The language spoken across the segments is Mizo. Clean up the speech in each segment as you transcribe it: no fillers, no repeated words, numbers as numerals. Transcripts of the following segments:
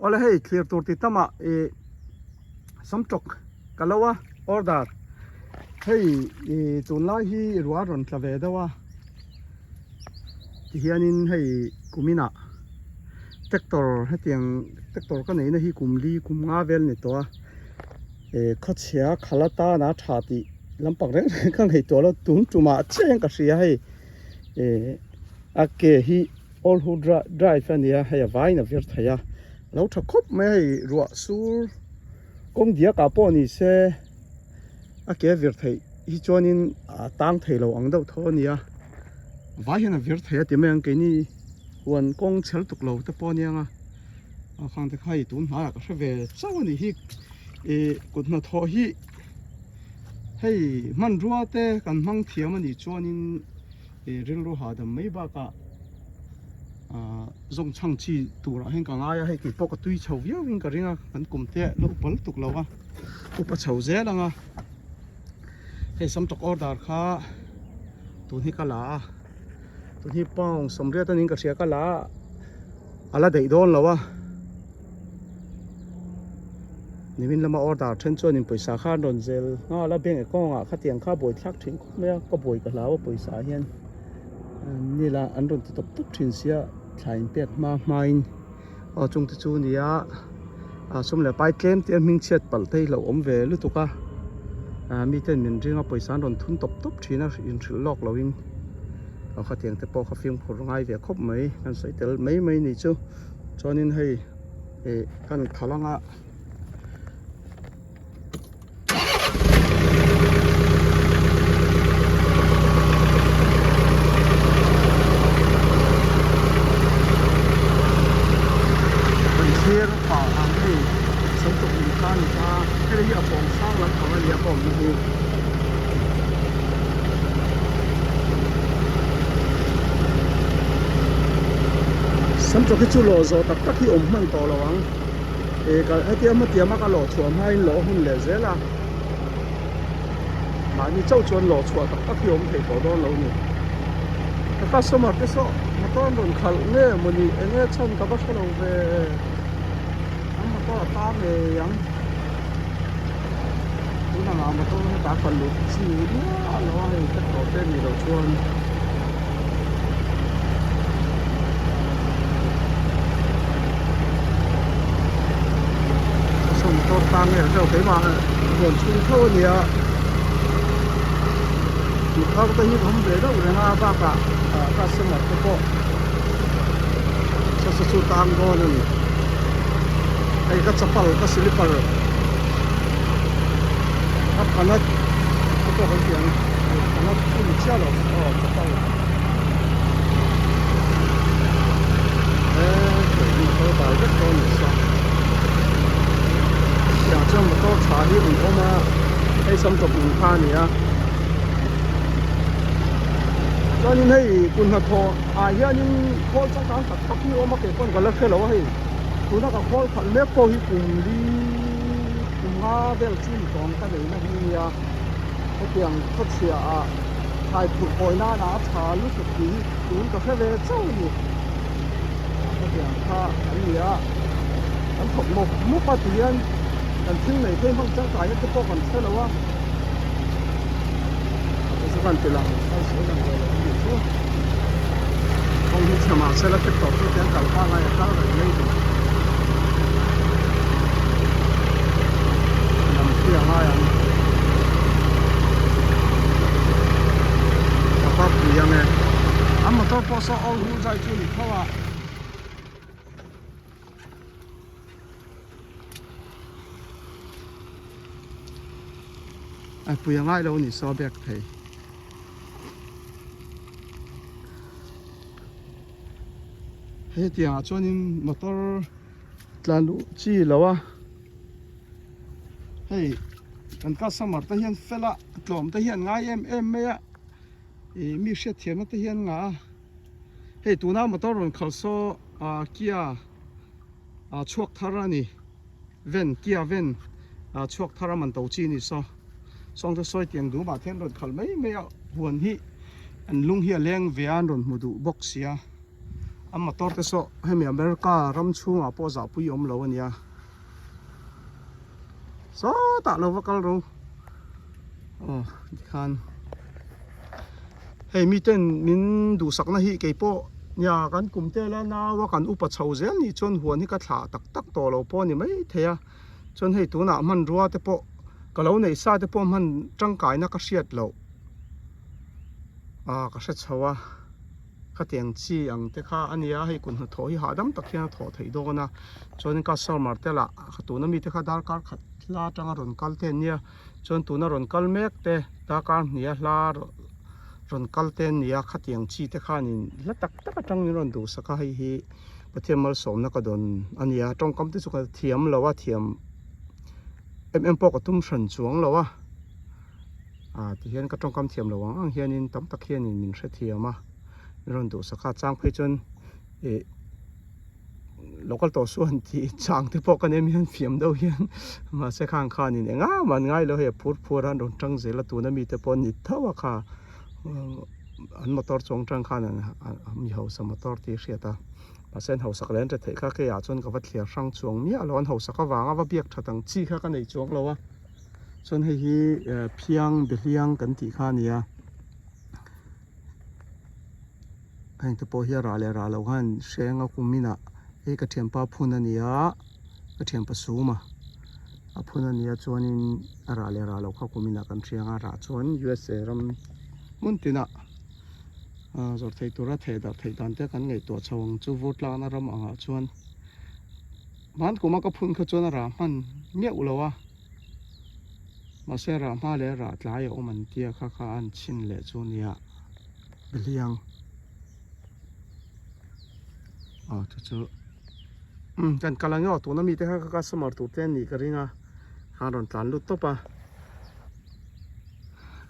Awle hei thlir tur ti tamah ih samtawk ka lo a order hei ih tunlai hi ruah rawn tla ve deuh a tihianin hei kuminah tractor hetiang tractor ka neihna hi kum li kum nga vel ni tawh a ih khawchhia khala tana tha tih lampang reng reng ka ngaihtuah lo tun tumah chiah hian ka hria hei ih a ke hi. All wheel drive a nia hei a vaiin a vir thei a a lo tha khawp mai a hei ruah sur kawng diak ah pawh ni se a ke vir theih hi chuanin a tang thei lo ang deuh tho a nia a vai hian a vir thei a ti mai ang keini huan kawng chhel tuk lo te pawh a nia nga a khang te kha hei tun hnaiah ka hre ve chauh a nih hi ih kut hnathawh hi hei hmanrua te kan hmang thiam a nih chuanin. Ih rilru hahdam mai bakah ah zawng chhang chi turah hian ka ngai a hei keipawh ka tui chho viau in ka ring a kan kum te la upa lutuk lo a upa chho zel ang a hei samtawk order kha tun hi ka la a tun hi pound sawmriat anin ka hria ka la a a la daih dawn lo a. Nimin lama order then chuanin pawisa kha an rawn zel nghal a bank account ah khatiang kha buai thlak thin khawp mai a ka buai ka hlau a pawisa ah hian nila an rawn ti tawp tawp thin sia thla in pek hma hmain aw chung te chu nia ah sum leh pai tlem te hming chhiat palh te hi hlauh awm ve lutuk a ah miten min ring a pawisa an rawn thun tawp tawp thin a inhrilh lawk lo in aw khatiang te pawh kha fimkhur ngai ve khawp mai kan sawi tel mai mai ni chu. Chuanin hei ih kan khalh anga kan thlir pah ang hei samtawk in kha a ni ta hei hi a pawng sang lampang a nia ka awmna hi. Samtawk hi chu lawh zawh tak tak hi awm hman tawh lo ang ih ka hetia hmatiama ka lawh chhuah hmain lawh hun leh zel a mahni chauh chuan lawh chhuah tak tak hi awm thei tawh dawn lo ni ka customer te saw motor an rawn khalh nge mawni eng nge chhan ka va hre lo ve an motor a ta ngei ang. Tuna ngah motor hetah kal luh chi miah lo a hei tractor te nih loh chuan saw motor tang nge hrelo keimah huan chhung tho a nia mi thar te hi awm ve deuh reng a bakah ah customer te pawh saw saw chu tang dawn a ni hei ka chapal ka slipper a phanat te pawh kan tih ang phanat chu ni chiah lo aw chapal he motor dai vek dawn ni sa tiang chuan motor tha hi an awm a hei samtawp in kha a ni a chuanin hei kut hnathawh ah hianin khawl changkang tak tak hi a awm a kei pawn ka la hre lo a hei. Tuna ka khawl khalh mek pawh hi kum li kum nga vel chu ni tawng ka neihna hi nia hetiang khawchhia ah thlai phurh kawi nana a tha lutuk tih hi tun ka hre ve chauh a ni hetiang kha an ni a kan thawk mawp mawp a ti hian kan thil nei phei hmang tangkai na te pawh kan hre lo a chu chu kan ti lang kan sawi lang ve lo a nih chu kawng hi chhe mahse la tractor chu tiang kal pangai a kal reng mai thei lam khi a ngai ang ka va pui ang e an motor pawh saw all wheel drive chu a ni tho a. A pui a ngai lo a ni saw bek thei. Hetiang ah chuanin motor tlan luh chi lo a hei kan customer te hian fel a tlawm te hian ngai em em mai a ih mi hriatthiamna te hian ngah a hei tuna motor rawn khalh saw ah kia ah chhuak thar a ni ven kia ven ah chhuak thar a man to chi a ni saw sawng te sawi tiang duh mah te hian rawn khalh mai mai a huan hi an lung hi a leng ve a an rawn hmu duh bawk sia. An motor te saw hemi America ram chhungah pawh zahpui awm lo a nia. Sawtah lo va kal ro. Aw tikhan hei miten min duhsakna hi keipawh nia kan kum te la nau a kan upa chho zel nih chuan huan hi ka thlah tak tak tawh lo pawh a ni maithei a. Chuan hei tunah hmanrua te pawh ka lo neih sa te pawh hman tangkaina ka hriat loh ah ka hre chho a khatiang chi ang te kha a nia hei kut hnathawh hi hahdam tak hian a thawh theih dawn a chuanin customer te lah tuna mite kha darkar khat hla atanga rawn kal te an nia chuan tuna rawn kal mek te darkar hnia hla rawn kal te an nia khatiang chi te khanin hla tak tak atangin rawn duhsak a hei hi. Pathian malsawmna ka dawn a nia, tawngkam te chu ka thiam lo a, thiam em em pawh ka tum hran chuang lo a, ah tihian ka tawngkam thiam lo ang ang hianin tam tak hianin min hrethiam a, min rawn duhsak a, chang phei chuan ih local tawh suan tih chang te pawh ka nem hian fiam deuh hian mahse khang khanin engah mah an ngai lo hei a phur phur a an rawn tang zel a tuna mite pawh an ni tho a kha. An motor chuang tang khan an mi hausa motor tih a hriat a mahse an hausak leh an ṭha theih kha keiah chuan ka va thliar hrang chuang miah lo an hausak avanga va biak ṭhat ang chi kha ka nei chuang lo a chuan hei hi phiang behliang kan tih kha a ni a heng te pawh hi a rah leh rah loh khan hreng a kum inah hei ka thianpa phun a ni a ka thianpa suma a phun a nia chuanin a rah leh rah loh kha kum inah kan hriang a rah chuan U_S_A ram hmun tinah ah zawrh theih tura theh darh theih dan te kan ngaihtuah chho ang chu vur tlakna ram angah chuan hman kuma ka phun kha chuan a rah hman miauh lo a mahse rah hma leh rah tlai a awm an tia kha kha an chhin leh chu nia behliang aw chu chu umm kan kal ang e aw tuna mite kha ka customer tur te an nih ka ring a khan rawn tlan lut tawp a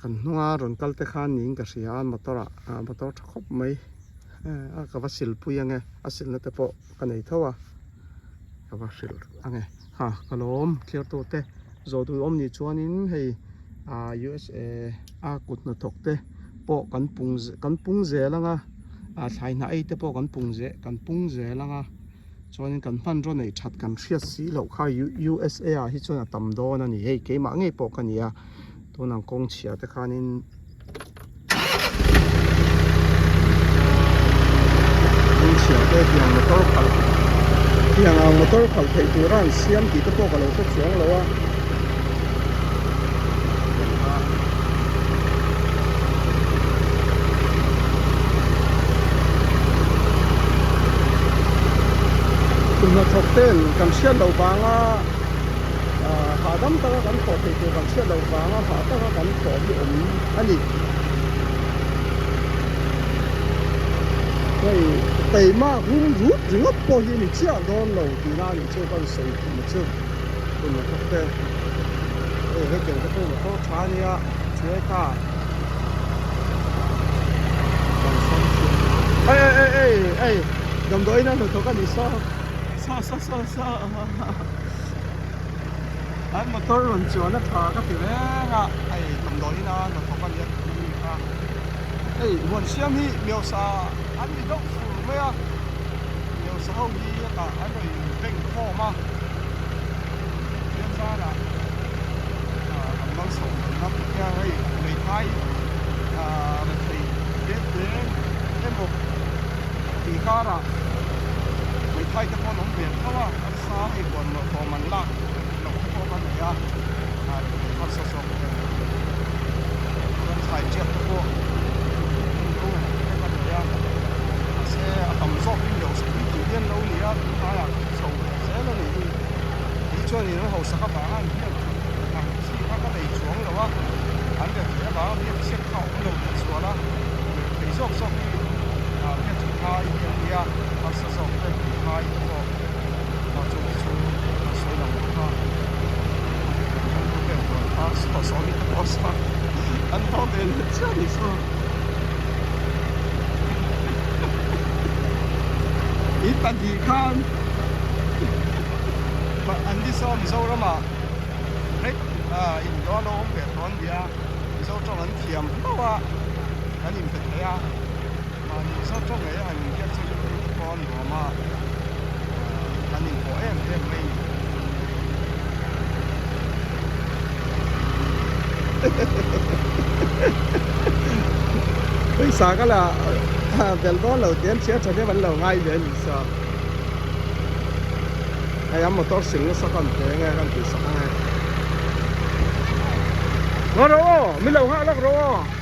kan hnunga rawn kal te khan niin ka hria a motor ah ah motor tha khawp mai a ka va silpui ang e a silna te pawh ka nei tho a ka va hrilh ang e ha ka lawm thlir tur te zawh duh awm nih chuanin hei ah U_S_A a kut hnathawk te pawh kan pung kan pung zel ang a ah thlai hnah ei te pawh kan pung zel kan pung zel ang a chuanin kan hmanraw neih that kan hriat si loh kha U_S_A ah hi chuan a tam dawn a ni hei keimah ngei pawh ka ni a tunang kawng chhia te khanin kawng chhia te tiang motor khalh tiang ang motor khalh theih tura an siam tih te pawh ka lo hre chuang lo a. Hnathawk ten kan hriat loh vanga hahdam taka kan thawh theih tur kan hriat loh vanga hah taka kan thawh hi awm a ni. Hei keimah rum rut ringawt pawh hi a ni chiah dawn lo tihna a nih chu ka rawn sawi thum chu. Hnathawk te hei hetiang te pawh motor tha a nia Toyota ei ei ei ei ei damdawiin a hnathawk a ni saw saw saw saw saw an motor rawn chuan a tha ka ti reng a hei damdawiin a hnathawk a nia tih mi kha hei huan siam hi miosa an ni deuh fur mai a miosa ho hi hetah an rawn beng khawm a Pathian zarah kan malsawm dan a Pathian hei hmeithai rethei tlem tlem emaw tih karah hmeithai te pawh an awm ve tho a arsa hei huan loh tawm an lak loh te pawh kan nei a rethei harsa zawk te chuan thlai tiak te pawh lo te kan nei a mahse a tam zawk hi miau pui tih hian lo ni a tunlaiah chho ve zel a nih hi. Kei chuan in an hausak avanga an biak that ang chi kha ka nei chuang lo a, an rem theih avanga biak chhiat kha a awm lo tih sual a, rem thei zawk zawk hi biak that ngai hi an nia, harsa zawk te tih ngai te pawh chung te chu an sawi lang bawk a, an ru vel dawn kha saw saw mi te pawh sawn an thaw ve leh chiah a ni saw. In pahnih khan. An ni saw Mizoramah rek in dawn a awm ve tawh an nia Mizo tawng an thiam hlauh a kan inpe thei a mahni Mizo tawng ngei a han inbiak chu. pawh a nuam a, kan inpawh em em mai a ni. Pawisa ka la belh dawn lo tih an hria tha hle an lo ngai ve a ni sa. Hei a motor sil nasa kan pe nge kan tih sak ange. Ngaw rawh aw, mi lo nghah lawk rawh aw.